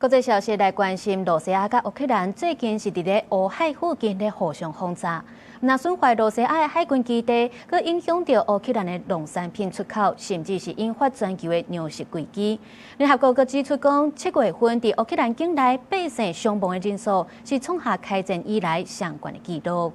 國際消息來關心，羅西亞佮烏克蘭最近是佇咧烏海附近咧互相轟炸，若損壞羅西亞的海軍基地，閣影響著烏克蘭的農產品出口，甚至是引發全球的糧食危機。聯合國閣指出講，7月份佇烏克蘭境內百姓傷亡的人數是創下開戰以來上懸的紀錄。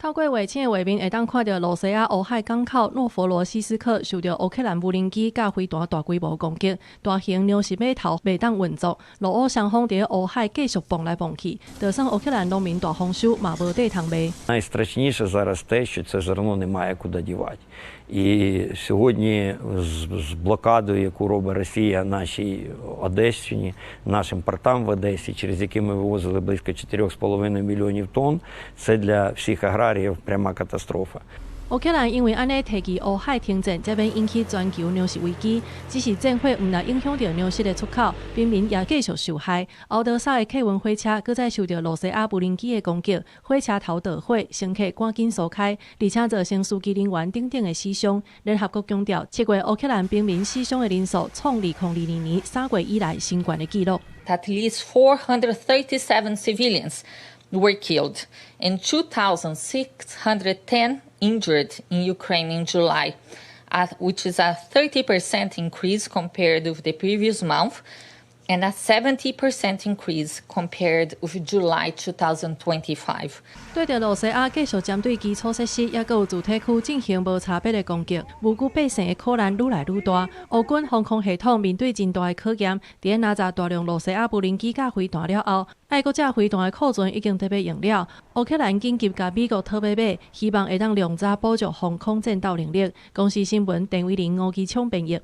透過衛星的畫面，會當看著羅西亞烏海港口諾佛羅西斯克受著烏克蘭無人機佮飛彈大規模攻擊，大型糧食碼頭袂當運作，羅烏雙方佇烏海繼續碰來碰去，就算烏克蘭農民大豐收，嘛無地通賣。 Найстрашніше зараз те, що це зерно немає куди дівати. І сьогодні з блокадою, яку робить Росія нашій Одещині, нашим портам в Одесі, через які ми вивозили близько 4,5 мільйонів тонн, це для всіх аграріїв пряма катастрофа. 烏克蘭因為按呢提議烏海停戰，才免引起全球糧食危機。只是戰火毋但影響著糧食的出口，平民也繼續受害。敖德薩的客運火車閣再受著羅西亞無人機的攻擊，火車頭著火，乘客趕緊疏開，而且造成司機人員等等的死傷。聯合國強調，7月烏克蘭平民死傷的人數創2022年3月以來新懸的紀錄。 At least 437 civilians were killed and 2,610 injured in Ukraine in July, which is a 30% increase compared with the previous month and a 70% increase compared with July 2025. 對著羅西亞繼續針對基礎設施，抑閣有住宅區進行無差別的攻擊，無辜百姓的苦難愈來愈大。烏軍防空系統面對真大的考驗，佇咧拿紮大量羅西亞無人機佮飛彈了後，愛國者飛彈的庫存已經得欲用了。烏克蘭緊急共美國討欲買，希望會當量早補足防空戰鬥能力。公視新聞，鄧偉玲、吳基聰編譯。